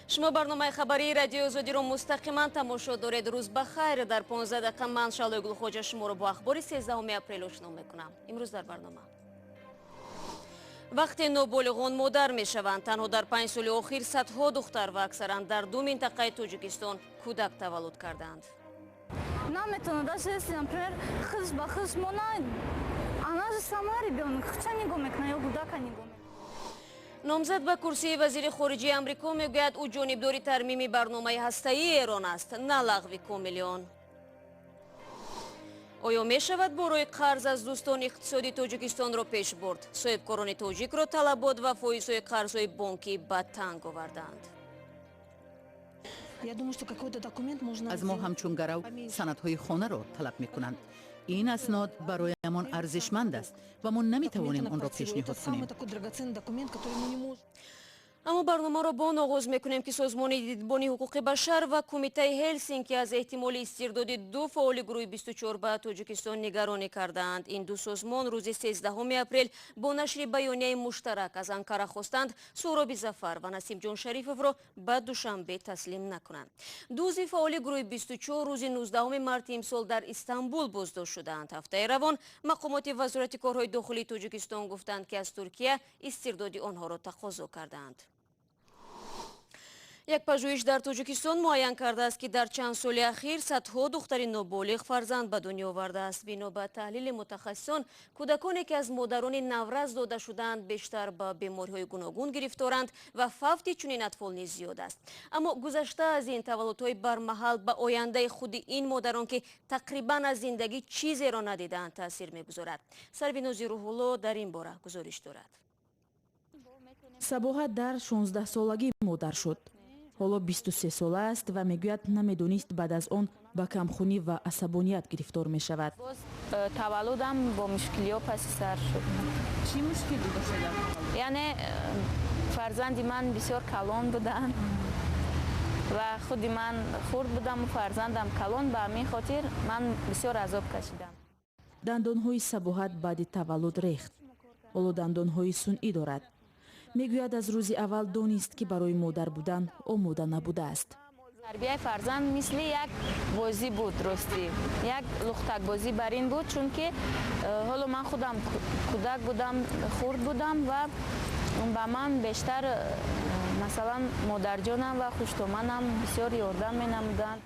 Шумо барномаи хабарии Радиои Озодиро мустақиман тамошо доред. Рӯз ба хайр. Дар 15 дақиқа ман, Шаҳлои Гулхоҷа, шуморо бо ахбори 13 апрел ошно мекунам. Имрӯз дар барнома: вақте ноболиғон модар мешаванд, танҳо дар 5 соли охир садҳо духтар ва аксаран дар ду минтақаи Тоҷикистон кӯдак таваллуд кардаанд. Наметавонад, даже если, например, худш ба худш мона, она же сама ребенок, худша нигоҳ мекунад ё кӯдака нигоҳ мекунад. Номзад ба курсии вазири хориҷии Амрико мегӯяд, ӯ ҷонибдори тармими барномаи ҳастаии Эрон аст, на лағви комили он. Оё мешавад бо роҳи қарз аз дӯстон иқтисоди Тоҷикистонро пеш бурд? Соҳибкорони тоҷикро талабот ва фоизҳои қарзҳои бонкӣ ба танг овардаанд. Аз мо ҳамчун гарав санадҳои хонаро талаб мекунанд. Ин аснод бароямон арзишманд аст ва мо наметавонем онро пешниҳод кунем. Аммо барномаро бо он оғоз мекунем, ки Созмони Дидбони ҳуқуқи башар ва Кумитаи Ҳелсинки аз эҳтимоли истирдоди ду фаъоли гурӯҳи 24 ба Тоҷикистон нигаронӣ кардаанд. Ин ду созмон рӯзи 13 апрел бо нашри баёнияи муштарак аз Анкара хостанд, Суҳроби Зафар ва Насимҷон Шарифовро ба Душанбе таслим накунанд. Ду узви фаъоли гурӯҳи 24 рӯзи 19 марти имсол дар Истанбул боздошт шудаанд. Ҳафтаи равон мақомоти Вазорати корҳои дохилии Тоҷикистон гуфтанд, ки аз Туркия истирдоди онҳоро тақозо кардаанд. Як пажӯҳиш дар Тоҷикистон муайян кардааст, ки дар чанд соли ахир садҳо духтари ноболиғ фарзанд ба дунё овардааст. Бино ба таҳлили мутахассисон, кӯдаконе, ки аз модарони наврас дода шудаанд, бештар ба бемориҳои гуногун гирифторанд ва фавти чунин атфол низ зиёд аст. Аммо гузашта аз ин, таваллудҳои бармаҳал ба ояндаи худи ин модарон, ки тақрибан аз зиндагӣ чизеро надидаанд, таъсир мегузорад. Сарвинози Рӯҳулло дар ин бора гузориш дорад. Сабоҳат дар 16-солагӣ модар шуд. Ҳоло 23 сола аст ва мегӯяд, намедонист, баъд аз он ба камхунӣ ва асабоният гирифтор мешавад. Боз таваллудам бо мушкилиҳо паси сар шуд. Чӣ мушкилӣ доштед? Яъне фарзанди ман бисёр калон буданд ва худи ман хурд будаму фарзандам калон. Ба ҳамин хотир ман бисёр азоб кашидам. Дандонҳои Сабоҳат баъди таваллуд рехт. Ҳоло дандонҳои сунъӣ дорад. Мегӯяд, аз рӯзи аввал донист, ки барои модар будан омода набудааст. Тарбияи фарзанд мисли як бозӣ буд, ростӣ, як лухтакбозӣ бар ин буд, чунки ҳоло ман худам кӯдак будам, хурд будам ва ба ман бештар масалан, модарҷонам ва хуштоманам бисёр ёрдам менамуданд.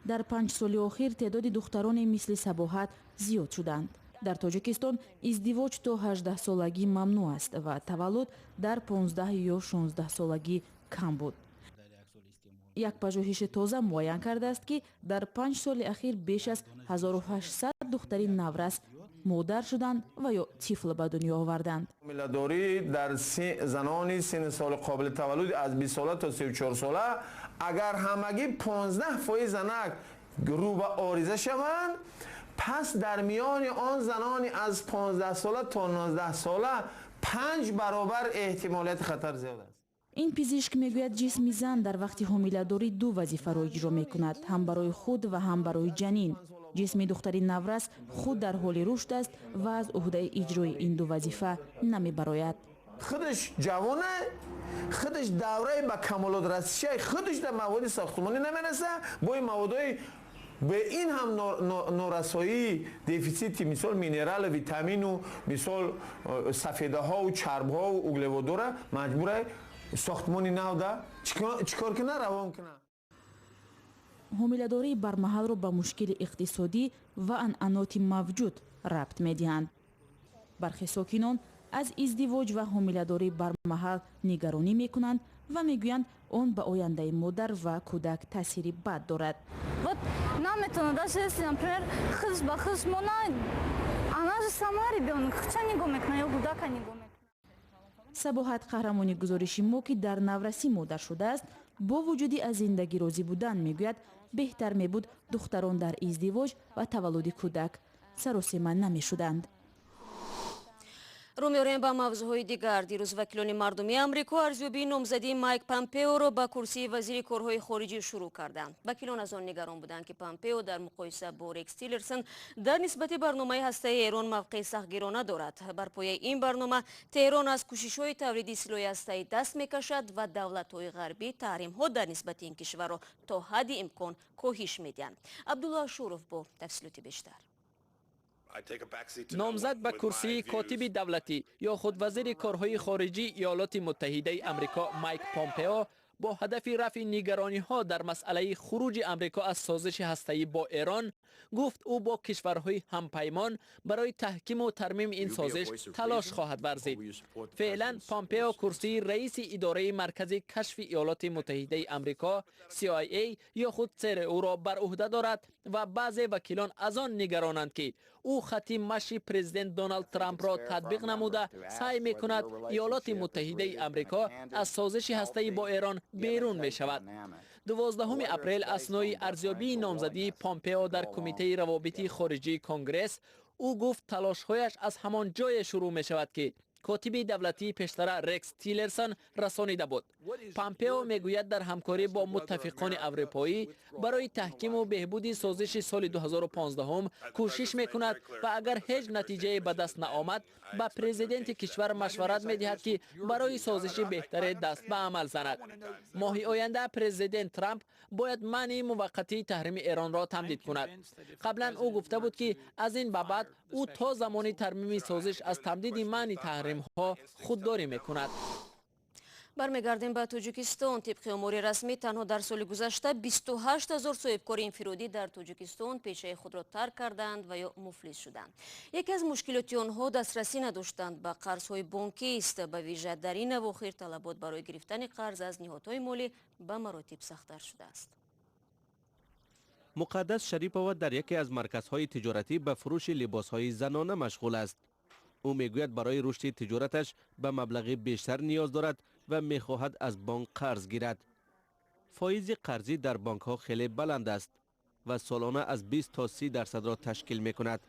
Дар 5 соли охир теъдоди духтароне мисли Сабоҳат зиёд шуданд. Дар Тоҷикистон издивоҷ то 18-солагӣ мамнӯъ аст ва таваллуд дар 15 ё 16 солагӣ кам буд. Як пажӯҳиши тоза муайян кардааст, ки дар 5 соли ахир беш аз 1800 духтари наврас модар шуданд ва ё тифл ба дунё оварданд. Ҳомиладорӣ дар занони синни соли қобили таваллуд аз 20 сола то 34 сола, агар ҳамагӣ 15% занак рӯ ба ориза шаванд, пас дар миёни он занони аз 15 сола то 19 сола 5 баробар эҳтимолияти хатар зиёд аст. Ин пизишк мегӯяд, ҷисми зан дар вақти ҳомиладорӣ ду вазифаро иҷро мекунад: ҳам барои худ ва ҳам барои ҷанин. Ҷисми духтари наврас худ дар ҳоли рушд аст ва аз уҳдаи иҷрои ин ду вазифа намебарояд. Худаш ҷавона, худаш давраи ба камолот расишаи, худаш дар маводи сохтмонӣ намераса, бо ин маводҳои ба ин ҳам норасоии дефитсити, мисол, минералу витамину, мисол, сафедаҳову чарбҳову углеводора маҷбура сохтмони навда чӣ кор кина, равон кина. Ҳомиладории бармаҳалро ба мушкили иқтисодӣ ва анъаноти мавҷуд рабт медиҳанд. Бархе сокинон аз издивоҷ ва ҳомиладории бармаҳал нигаронӣ мекунанд ва мегӯянд, он ба ояндаи модар ва кӯдак таъсири бад дорад. Вот наметавонад, даже если, например, худш ба худш мона, она же сама ребенок, худша нигоҳ мекунад ё кӯдака нигоҳ мекунад. Сабоҳат, қаҳрамони гузориши мо, ки дар наврасӣ модар шудааст, бо вуҷуди аз зиндагӣ розӣ будан, мегӯяд, беҳтар мебуд, духтарон дар издивоҷ ва таваллуди кӯдак саросема намешуданд. Рӯ меорем ба мавзӯъҳои дигар. Дирӯз вакилони мардумии Амрико арзёбии номзадии Майк Помпеоро ба курсии вазири корҳои хориҷӣ шурӯъ карданд. Вакилон аз он нигарон буданд, ки Помпео дар муқоиса бо Рекс Тиллерсон дар нисбати барномаи ҳастаи Эрон мавқеи сахтгирона дорад. Бар пояи ин барнома Теҳрон аз кӯшишҳои тавлиди силоҳи ҳастаӣ даст мекашад ва давлатҳои ғарбӣ таҳримҳо дар нисбати ин кишварро то ҳадди имкон коҳиш медиҳанд. Абдулло Ашуров бо тафсилоти бештар. Номзад ба курсии котиби давлатӣ ё худ вазири корҳои хориҷии Иёлоти Муттаҳидаи Амрико Майк Помпео бо ҳадафи рафъи нигарониҳо дар масъалаи хуруҷи Амрико аз созиши ҳастаӣ бо Эрон гуфт, ӯ бо кишварҳои ҳампаймон барои таҳкиму тармими ин созиш талош хоҳад варзид. Феълан Помпео курсии раиси идораи маркази кашфи Иёлоти Муттаҳидаи Амрико CIA ё худ ЦРУ-ро бар уҳда дорад ва баъзе вакилон аз он нигаронанд, ки ӯ хати маши президент Доналд Трампро татбиқ намуда саъй мекунад Иёлоти Муттаҳидаи Амрико аз созиши ҳастаӣ бо Эрон берун мешавад. 12 апрел аснои арзёбии номзадии Помпео дар Кумитаи равобити хориҷии Конгресс ӯ гуфт, талошҳояш аз ҳамон ҷое шурӯъ мешавад, ки котиби давлатии пештара Рекс Тиллерсон расонида буд. Помпео мегӯяд, дар ҳамкорӣ бо муттафиқони аврупоӣ барои таҳкиму беҳбуди созиши соли 2015 кӯшиш мекунад ва агар ҳеҷ натиҷае ба даст наомад, ба президенти кишвар машварат медиҳад, ки барои созиши беҳтаре даст ба амал занад. Моҳи оянда президент Трамп бояд манъи муваққатии таҳрими Эронро тамдид кунад. Қаблан ӯ гуфта буд, ки аз ин ба баъд ӯ то замони тармими созиш аз тамдиди манъи таҳримҳо худдорӣ мекунад. Бармегардем ба Тоҷикистон. Тибқи омори расмӣ, танҳо дар соли гузашта 28 ҳазор соҳибкори инфиродӣ дар Тоҷикистон пешаи худро тарк карданд ва ё муфлис шуданд. Яке аз мушкилоти онҳо дастрасӣ надоштанд ба қарзҳои бонкист. Ба вижа дар ин авохир талабот барои гирифтани қарз аз ниҳодҳои молӣ ба маротиб сахттар шудааст. Муқаддас Шарипова дар яке аз марказҳои тиҷоратӣ ба фурӯши либосҳои занона машғул аст. Ӯ мегӯяд, барои рушди тиҷораташ ба маблағи бештар ниёз дорад ва мехоҳад аз бонк қарз гирад. Фоизи қарзӣ дар бонкҳо хеле баланд аст ва солона аз 20 то 30 дарсадро ташкил мекунад.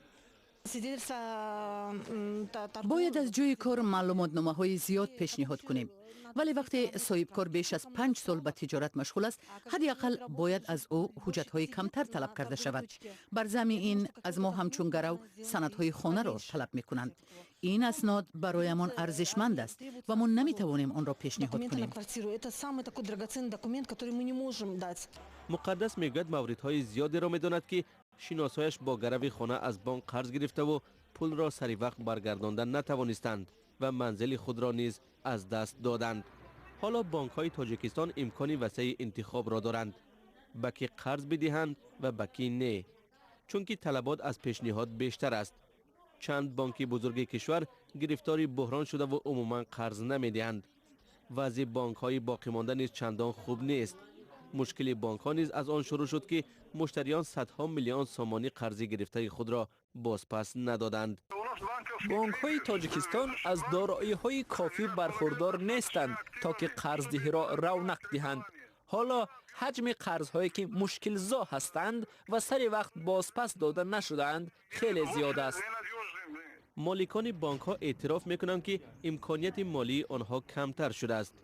Бояд аз ҷои кор маълумотномаҳои зиёд пешниҳод кунем, вале вақте соҳибкор беш аз 5 сол ба тиҷорат машғул аст, ҳадди ақал бояд аз ӯ ҳуҷҷатҳои камтар талаб карда шавад. Бар замми ин аз мо ҳамчун гарав санадҳои хонаро талаб мекунанд. Ин аснод бароямон арзишманд аст ва мо наметавонем онро пешниҳод кунем. Муқаддас мегӯяд, мавридҳои зиёдеро медонад, ки шиносҳояш бо гарави хона аз бонк қарз гирифтаву пулро сари вақт баргардонда натавонистанд ва манзили худро низ аз даст доданд. Ҳоло бонкҳои Тоҷикистон имкони васеи интихобро доранд, ба кӣ қарз бидиҳанд ва ба кӣ не, чунки талабот аз пешниҳод бештар аст. Чанд бонки бузурги кишвар гирифтори буҳрон шудаву умуман қарз намедиҳанд. Вазъи бонкҳои боқимонда низ чандон хуб нест. Мушкили бонкҳо низ аз он шурӯъ шуд, ки муштариён садҳо миллион сомонӣ қарзи гирифтаи худро бозпас надоданд. Бонкҳои Тоҷикистон аз дороиҳои кофӣ бархурдор нестанд, то ки қарздиҳиро равнақ диҳанд. Ҳоло ҳаҷми қарзҳое, ки мушкилзо ҳастанд ва сари вақт бозпас дода нашудаанд, хеле зиёд аст. Моликони бонкҳо эътироф мекунанд, ки имконияти молии онҳо камтар шудааст.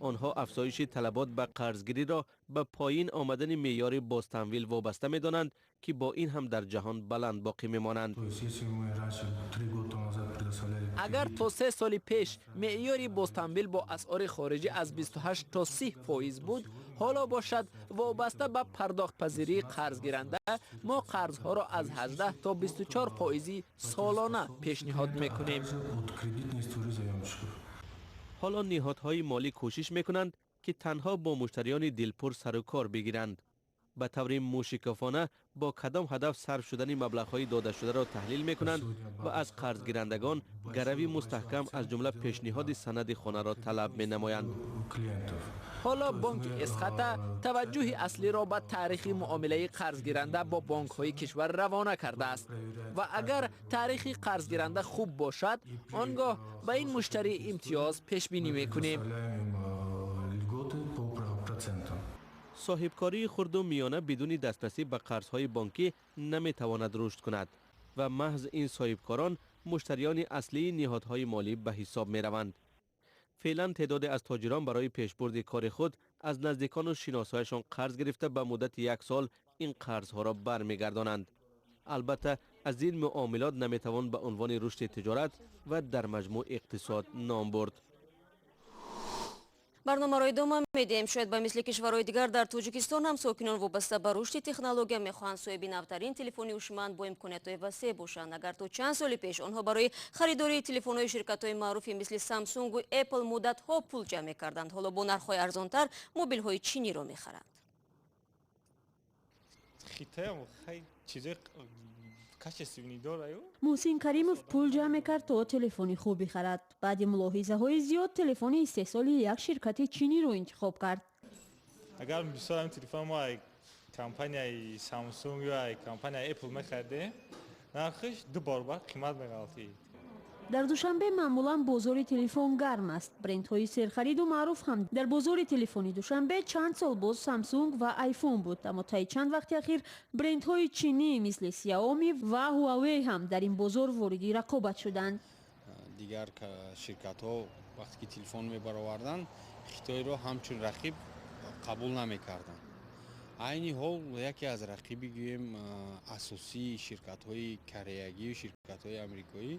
Онҳо афзоиши талабот ба қарзгириро ба поин омадани меъёри бозтамвил вобаста медонанд, ки бо ин ҳам дар ҷаҳон баланд боқӣ мемонанд. Агар то 3 соли пеш меъёри бозтамвил бо асъори хориҷӣ аз 28 то 30% буд, ҳоло бошад, вобаста ба пардохтпазирии қарзгиранда, мо қарзҳоро аз 18 то 24 фоизи солона пешниҳод мекунем. Ҳоло ниҳодҳои молӣ кӯшиш мекунанд, ки танҳо бо муштариёни дилпур сару кор бигиранд. Ба таври мӯшикофона бо кадом ҳадаф сарф шудани маблағҳои додашударо таҳлил мекунанд ва аз қарзгирандагон гарави мустаҳкам, аз ҷумла пешниҳоди санади хонаро талаб менамоянд. Ҳоло бонки Эсхата таваҷҷӯҳи аслиро ба таърихи муомилаи қарзгиранда бо бонкҳои кишвар равона кардааст ва агар таърихи қарзгиранда хуб бошад, он гоҳ ба ин муштарӣ имтиёз пешбинӣ мекунем. Соҳибкории хурду миёна бидуни дастрасӣ ба қарзҳои бонкӣ наметавонад рушд кунад ва маҳз ин соҳибкорон Муштариёни аслии ниҳодҳои молӣ ба ҳисоб мераванд. Феълан теъдоде аз тоҷирон барои пешбурди кори худ аз наздикону шиносҳояшон қарз гирифта, ба муддати як сол ин қарзҳоро бармегардонанд. Албатта, аз ин муомилот наметавон ба унвони рушди тиҷорат ва дар маҷмӯъ иқтисод ном бурд. Барномаро идома медиҳем. Шояд ба мисли кишварҳои дигар дар Тоҷикистон ҳам сокинон вобаста ба рушди технология мехоҳанд соҳиби навтарин телефони ҳушманд бо имкониятҳои васеъ бошанд. Агар то чанд соли пеш онҳо барои харидории телефонҳои ширкатҳои маъруфи мисли Самсунгу Apple муддатҳо пул ҷамъ мекарданд, ҳоло бо нархҳои арзонтар мобилҳои чиниро мехаранд. Чизои качественный дораю. Муҳсин Каримов пул ҷамъ мекард, то телефони хуб бихарад. Баъди мулоҳизаҳои зиёд телефони истеҳсоли як ширкати чиниро интихоб кард. Агар мисол ҳамин телефон мо компанияи Samsung ё компанияи Apple мехаридем, нархиш ду баробар қимат меғалтид. Дар Душанбе маъмулан бозори телефон гарм аст. Брендҳои серхариду маъруф ҳам дар бозори телефони Душанбе чанд сол боз Самсунг ва Айфон буд, аммо таи чанд вақти ахир брендҳои чинӣ мисли Сяоми ва Хуавей ҳам дар ин бозор вориди рақобат шуданд. Дигар ширкатҳо вақте ки телефон мебароварданд, Хитойро ҳамчун рақиб қабул намекарданд. Айни ҳол яке аз рақиби, гӯем, асосии ширкатҳои кореягию ширкатҳои амрикоӣ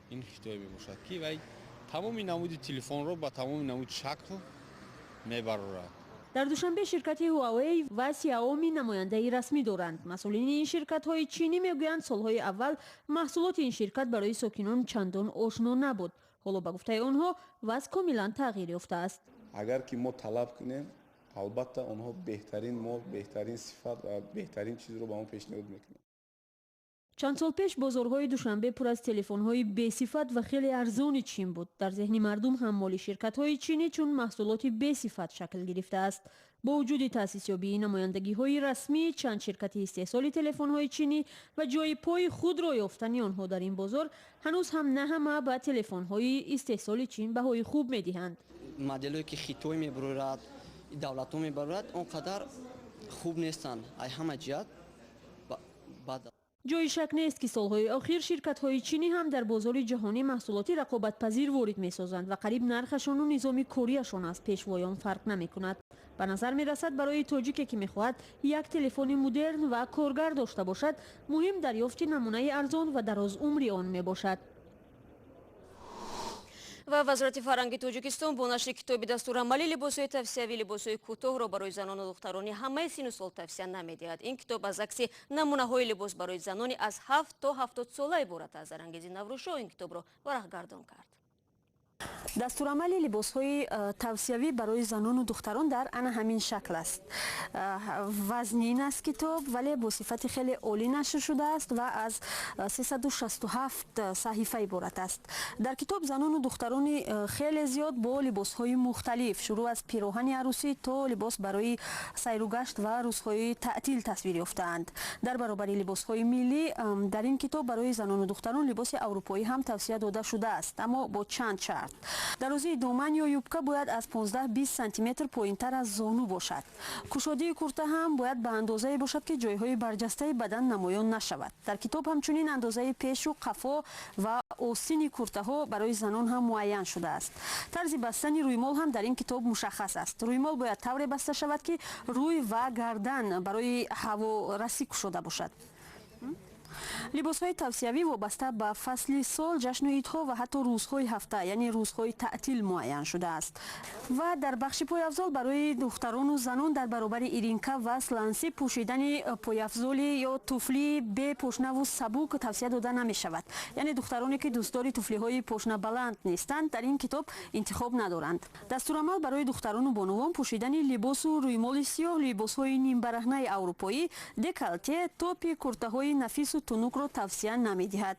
ин Хитой мебошад, ки вай тамоми намуди телефонро ба тамоми намуди шакл мебарорад. Дар Душанбе ширкати Huawei ва Xiaomi намояндаи расмӣ доранд. Масъулини ин ширкатҳои чинӣ мегӯянд, солҳои аввал маҳсулоти ин ширкат барои сокинон чандон ошно набуд. Ҳоло, ба гуфтаи онҳо, вазъ комилан тағйир ёфтааст. Агар ки мо талаб кунем, албатта, онҳо беҳтарин мол, беҳтарин сифат ва беҳтарин чизро ба мо пешниҳод мекунанд. Чанд сол пеш бозорҳои Душанбе пур аз телефонҳои бесифат ва хеле арзони Чин буд. Дар зеҳни мардум ҳам моли ширкатҳои чинӣ чун маҳсулоти бесифат шакл гирифтааст. Бо вуҷуди таъсисёбии намояндагиҳои расмии чанд ширкати истеҳсоли телефонҳои чинӣ ва ҷои пои худро ёфтани онҳо дар ин бозор, ҳанӯз ҳам на ҳама ба телефонҳои истеҳсоли Чин баҳои хуб медиҳанд. Моделое ки Хитой мебарорад, давлатҳо мебарорад, он қадар хуб нестанд, ай ҳама ҷиҳат бад. Ҷои шак нест, ки солҳои охир ширкатҳои чинӣ ҳам дар бозори ҷаҳонӣ маҳсулоти рақобатпазир ворид месозанд ва қариб нархашону низоми кориашон аз пешвоён фарқ намекунад. Ба назар мерасад, барои тоҷике, ки мехоҳад як телефони мудерн ва коргар дошта бошад, муҳим дарёфти намунаи арзон ва дарозумри он мебошад. Ва Вазорати фарҳанги Тоҷикистон бо нашри китоби дастурамали либосҳои тавсиявӣ либосҳои кӯтоҳро барои занону духтарони ҳамаи сину сол тавсия намедиҳад. Ин китоб аз акси намунаҳои либос барои занони аз 7 то 70 сола иборат аст. Зарангези Наврӯзшоҳ ин китобро варақгардон кард. Дастурамали либосҳои тавсиявӣ барои занону духтарон дар ана ҳамин шакл аст. Вазнин аст китоб, вале бо сифати хеле олӣ нашр шудааст ва аз 367 саҳифа иборат аст. Дар китоб занону духтарони хеле зиёд бо либосҳои мухталиф, шурӯъ аз пироҳани арӯсӣ то либос барои сайругашт ва рӯзҳои таътил, тасвир ёфтаанд. Дар баробари либосҳои миллӣ дар ин китоб барои занону духтарон либоси аврупоӣ ҳам тавсия дода шудааст, аммо бо чанд шарт. Дарозии доман ё юбка бояд аз 15-20 сантиметр поинтар аз зону бошад. Кушодии курта ҳам бояд ба андозае бошад, ки ҷойҳои барҷастаи бадан намоён нашавад. Дар китоб ҳамчунин андозаи пешу қафо ва остини куртаҳо барои занон ҳам муайян шудааст. Тарзи бастани рӯймол ҳам дар ин китоб мушаххас аст. Рӯймол бояд тавре баста шавад, ки рӯй ва гардан барои ҳаворасӣ кушода бошад. Либосҳои тавсиявӣ вобаста ба фасли сол, ҷашну идҳо ва ҳатто рӯзҳои ҳафта, яъне рӯзҳои таътил, муайян шудааст. Ва дар бахши пойафзол барои духтарону занон дар баробари иринка ва сланси пӯшидани пойафзоли ё туфлии бепошнаву сабук тавсия дода намешавад. Яъне духтароне, ки дӯстдори туфлиҳои пошнабаланд нестанд, дар ин китоб интихоб надоранд. Дастурамал барои духтарону бонувон пӯшидани либосу рӯймоли сиёҳ, либосҳои нимбараҳнаи аврупоӣ, деколте, топи куртаҳои нафису тунукро тавсия намедиҳад.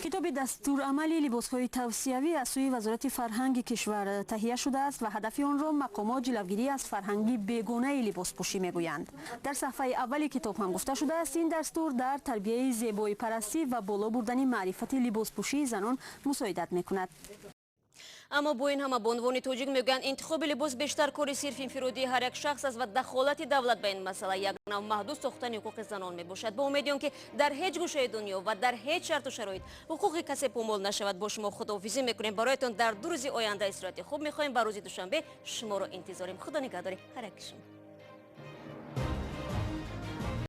Китоби дастурамали либосҳои тавсиявӣ аз сӯи Вазорати фарҳанги кишвар таҳия шудааст ва ҳадафи онро мақомот ҷилавгирӣ аз фарҳанги бегонаи либоспӯшӣ мегӯянд. Дар саҳфаи аввали китоб ҳам гуфта шудааст, ин дастур дар тарбияи зебоипарастӣ ва боло бурдани маърифати либоспӯшии занон мусоидат мекунад. Аммо бо ин ҳама бонувони тоҷик мегӯянд, интихоби либос бештар кори сирф инфиродии ҳар як шахс аст ва дахолати давлат ба ин масъала як нав маҳдуд сохтани ҳуқуқи занон мебошад. Бо умеди он ки дар ҳеҷ гӯшаи дунё ва дар ҳеҷ шарту шароит ҳуқуқи касе помол нашавад, бо шумо худоҳофизӣ мекунем. Бароятон дар 2 рӯзи оянда истироҳати хуб мехоҳем. Ба рӯзи душанбе шуморо интизорем. Худо нигаҳдори ҳар яки шумо.